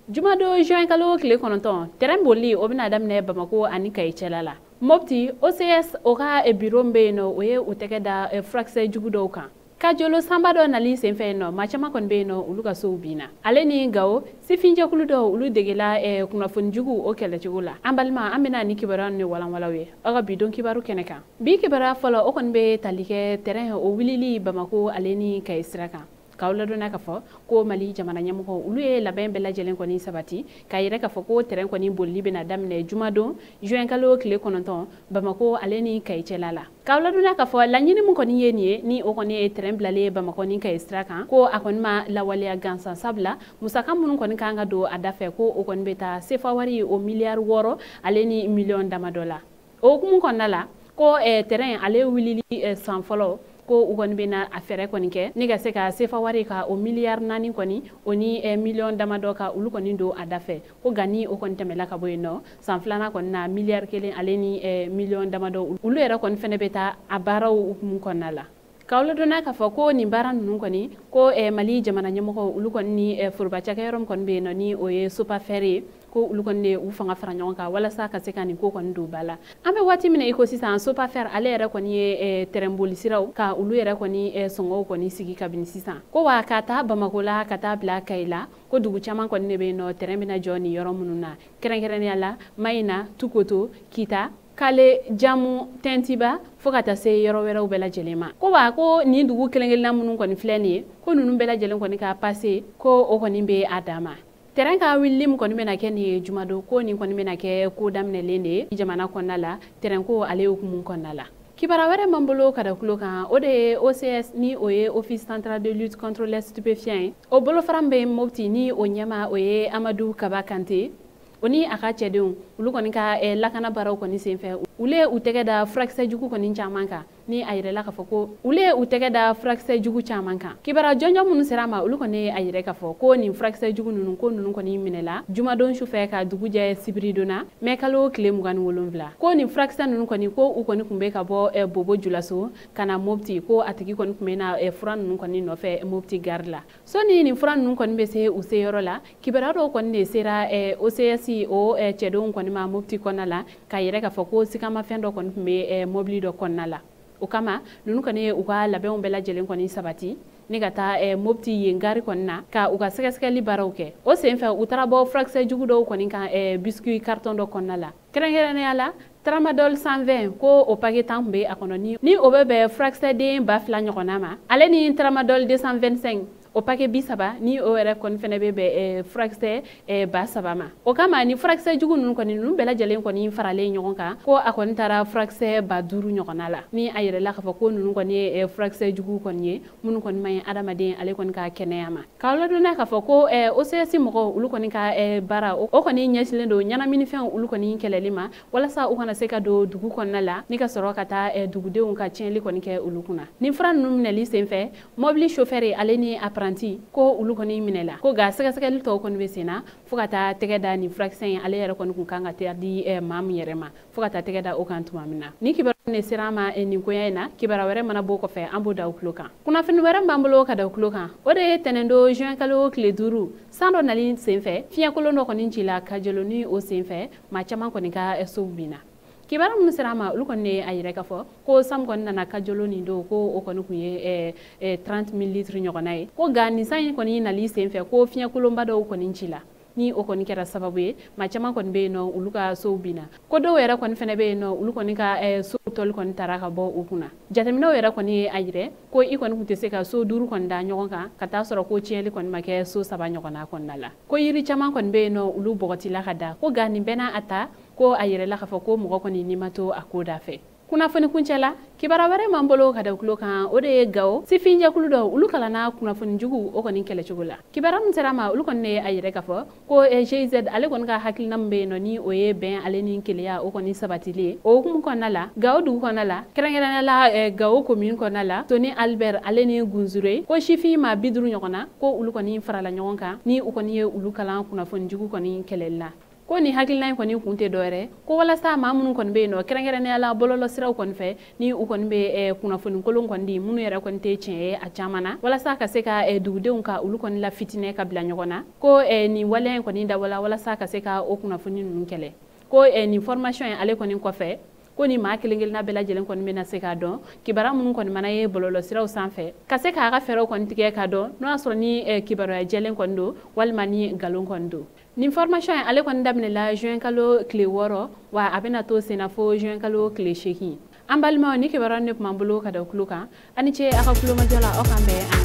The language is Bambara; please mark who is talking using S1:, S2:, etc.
S1: Jumadon juin kalo tile 9, tɛrɛn boli o bɛna daminɛ Bamako ani Kayi cɛla la. Mopti, OCS o ka biro min bɛ yen nɔ, o ye u tɛgɛ da furakisɛ jugu dɔw kan. Kajolo sanba dɔ nali senfɛ yen nɔ, maa caman kɔni bɛ yen nɔ, olu ka sow binna. Ale ni Gawo sifinjɛkulu dɔw, olu degela kunnafoni jugu o kɛlɛcogo la. An balima, an bɛna ni kibaruya ni walanwalaw ye aw ka bi don kibaru kɛnɛ kan. Bi kibaruya fɔlɔ, o kɔni bɛ tali kɛ tɛrɛn o wulili Bamako ale ni Kayi sira kan. K'aw ladɔnniya k'a fɔ ko Mali jamana ɲɛmɔgɔ, olu ye labɛn bɛɛ lajɛlen kɔni sabati k'a yɛrɛ k'a fɔ ko tɛrɛn kɔni bolili bɛna daminɛ jumadon juin kalo tile 9 Bamako ale ni Kayi cɛla la. K'aw ladɔnniya k'a fɔ laɲini min kɔni ye nin ye, ni o kɔni ye tɛrɛn bilalen ye Bamakɔ ni Kayi sira kan, ko a kɔni ma lawaleya gansan, sabula musaka minnu kɔni kan ka don a da fɛ, ko o kɔni bɛ taa sefa wari o miliyari 6 ale ni miliyɔn damadɔ la. O hukumu kɔnɔna la, ko tɛrɛn ale wulili san fɔlɔ, ko u kɔni bɛna a fɛɛrɛ kɔni kɛ ni ka se ka sefa wari ka o miliyari 4 kɔni o ni miliyɔn damadɔ ka olu kɔni don a da fɛ. Ko nka ni o kɔni tɛmɛla ka bɔ yen nɔ, san filanan kɔni na, miliyari 1 ale ni miliyɔn damadɔ, olu yɛrɛ kɔni fɛnɛ bɛ taa a baaraw hukumu kɔnɔna la. K'aw ladɔnniya k'a fɔ ko nin baara ninnu kɔni, ko Mali jamana ɲɛmɔgɔw, olu kɔni ni foroba cakɛyɔrɔ min kɔni bɛ yen nɔ, ni o ye SOPAFER ye, ko olu kɔni de u fanga fara ɲɔgɔn kan walasa ka se ka nin ko kɔni don ba la. An bɛ waati min na i ko sisan, SOPAFER ale yɛrɛ kɔni ye tɛrɛn boli siraw ka olu yɛrɛ kɔni sɔngɔw kɔni sigi kabini sisan. Ko wa ka taa Bamako la ka taa bila Kayi la, ko dugu caman kɔni de bɛ yen nɔ, tɛrɛn bɛna jɔ nin yɔrɔ minnu na, kɛrɛnkɛrɛnnenya la Mayina, Tukoto, Kita, Kale, Jamu, Tɛntiba, fo ka taa se yɔrɔ wɛrɛw bɛɛ lajɛlen ma. Ko wa ko nin dugu kelen-kelenna minnu kɔni filɛ nin ye, ko ninnu bɛɛ lajɛlen kɔni ka pase, ko o kɔni bɛ a dan ma. Tɛrɛn ka wulili min kɔni bɛna kɛ nin ye jumadon, ko nin kɔni bɛna kɛ ko daminɛlen de ye jamana kɔnɔna la, tɛrɛn ko ale hukumu kɔnɔna la. Kibaruya wɛrɛ m'an bolo ka da tulo kan, o de ye OCS, ni o ye Office central de lutte contre les stupéfiants ye. O bolofara min bɛ Mopti, ni o ɲɛma o ye Amadu Kaba Kante, o ni a ka cɛdenw, olu kɔni ka lakana baaraw kɔni senfɛ, olu ye u tɛgɛ da furakisɛ jugu kɔni caman kan, ni a yɛrɛla k'a fɔ ko olu ye u tɛgɛ da furakisɛ jugu caman kan. Kibaruya jɔnjɔn minnu sera a ma, olu kɔni ye a yɛrɛ k'a fɔ ko nin furakisɛ jugu ninnu, ko ninnu kɔni minɛla jumadon sufɛ ka dugu jɛ sibiridon na mɛ kalo tile 27. Ko nin furakisɛ ninnu kɔni, ko u kɔni tun bɛ ka bɔ Bobo Julaso ka na Mopti, ko a tigi kɔni tun bɛ na fura ninnu kɔni nɔfɛ Mopti gare la. Sɔnni nin fura ninnu kɔni bɛ se u se yɔrɔ la, kibaruya dɔw kɔni de sera OCS o cɛdenw kɔni ma Mopti kɔnɔna la, k'a yɛrɛ k'a fɔ ko sikamafɛn dɔ kɔni tun bɛ mobili dɔ kɔnɔna la. O kama ninnu kɔni ye u ka labɛnw bɛɛ lajɛlen kɔni sabati ni ka taa Mopti yen gari kɔni na ka u ka sɛgɛsɛgɛli baaraw kɛ. O senfɛ, u taara bɔ furakisɛ jugu dɔw kɔni kan biscuit carton dɔ kɔnɔna la, kɛrɛnkɛrɛnnenya la tramadol 120, ko o paquet 10 tun bɛ a kɔnɔ, ni o bɛ bɛn furakisɛ den 2000 ɲɔgɔnna ma, ale ni tramadol 225, o paquet 30, ni o yɛrɛ kɔni fɛnɛ bɛ bɛn furakisɛ 3000 ma. O kama ni furakisɛ jugu ninnu kɔni, ninnu bɛɛ lajɛlen kɔni faralen ɲɔgɔn kan, ko a kɔni taara furakisɛ 5000 ɲɔgɔnna la, ni a yɛrɛla k'a fɔ ko ninnu kɔni ye furakisɛ jugu kɔni ye minnu kɔni man ɲi adamaden ale kɔni ka kɛnɛya ma. K'aw ladɔnniya k'a fɔ ko OCS mɔgɔw, olu kɔni ka baara o kɔni ɲɛsinnen don ɲɛnaminifɛnw olu kɔni kɛlɛli ma, walasa u kana se ka don dugu kɔnɔna la ni ka sɔrɔ ka taa dugudenw ka tiɲɛli kɔni kɛ olu kunna. Nin fura ninnu minɛli senfɛ, mobili chauffeur ale ni apprenti, ko olu kɔni minɛla, ko nka sɛgɛsɛgɛli tɔw kɔni bɛ sen na fo ka taa tɛgɛ da nin furakisɛ in ale yɛrɛ kɔni kun kan ka taa di maa min yɛrɛ ma, fo ka taa tɛgɛ da o kan tuma min na. Ni kibaruya de sera an ma nin koɲɛ in na, kibaruya wɛrɛ mana bɔ kɔfɛ, an b'o da u tulo kan. Kunnafoni wɛrɛ b'an bolo ka da u tulo kan, o de ye tɛnɛndon juin kalo tile 5, san dɔ nali senfɛ, fiɲɛkolon dɔ kɔni cila Kajolo, ni o senfɛ maa caman kɔni ka sow binna. Kibaruya minnu sera an ma, olu kɔni ye a yɛrɛ k'a fɔ ko san kɔni nana Kajolo nin don, ko o kɔni tun ye 30 millilitres ɲɔgɔnna ye. Ko nka nin san in kɔni nali senfɛ, ko fiɲɛkolonba dɔw kɔni cila, ni o kɔni kɛra sababu ye maa caman kɔni bɛ yen nɔ, olu ka sow binna. Ko dɔw yɛrɛ kɔni fɛnɛ bɛ yen nɔ, olu kɔni ka sow tɔli kɔni taara ka bɔ u kunna. Jateminɛw yɛrɛ kɔni ye a yɛrɛ ko i kɔni tun tɛ se ka so 5 kɔni da ɲɔgɔn kan ka taa sɔrɔ ko tiɲɛli kɔni ma kɛ so 3 ɲɔgɔnna kɔnɔna la. Ko yiri caman kɔni bɛ yen nɔ, olu bɔgɔtila ka da. Ko nka nin bɛɛ n'a a ta, ko a yɛrɛla k'a fɔ ko mɔgɔ kɔni n'i ma to a ko da fɛ. Kunnafoni kuncɛ la, kibaruya wɛrɛ m'an bolo ka da tulo kan, o de ye Gawo sifinjɛkulu dɔw, olu kalanna kunnafoni jugu o kɔni kɛlɛcogo la. Kibaruya min sera a ma, olu kɔni ye a yɛrɛ k'a fɔ ko GIZ ale kɔni ka hakilina min bɛ yen nɔ, ni o ye bɛn ale ni keleya o kɔni sabatili ye, o hukumu kɔnɔna la, Gawo dugu kɔnɔna la, kɛrɛnkɛrɛnnenya la Gawo commune kɔnɔna la, Toni Albert ale ni Gunzure, ko sifin maa 50 ɲɔgɔnna, ko olu kɔni farala ɲɔgɔn kan, ni u kɔni ye olu kalan kunnafoni jugu kɔni kɛlɛli la. Ko nin hakilina in kɔni kun tɛ dɔwɛrɛ ko walasa maa minnu kɔni bɛ yen nɔ, kɛrɛnkɛrɛnnenya la bɔlɔlɔsiraw kɔni fɛ, ni u kɔni bɛ kunnafoni kolon kɔni di minnu yɛrɛ kɔni tɛ tiɲɛ ye a caman na, walasa ka se ka dugudenw ka olu kɔni la fitinɛ ka bila ɲɔgɔn na. Ko nin waleya in kɔni dabɔla walasa ka se ka o kunnafoni ninnu kɛlɛ. Ko nin formation in ale kɔni kɔfɛ, ko ni maa kelen kelenna bɛɛ lajɛlen kɔni bɛna se k'a dɔn kibaruya minnu kɔni mana ye bɔlɔlɔsiraw sanfɛ, ka se k'a ka fɛɛrɛw kɔni tigɛ k'a dɔn n'o y'a sɔrɔ ni kibaruya jɛlen kɔni don walima ni nkalon kɔni don. Nin formation in ale kɔni daminɛla juin kalo tile 6, wa a bɛna to senna fo juin kalo tile 8. An balimaw, ni kibaruya ne tun b'an bolo ka da tulo kan. A ni ce aw ka kulomajɔ la, aw k'an bɛn.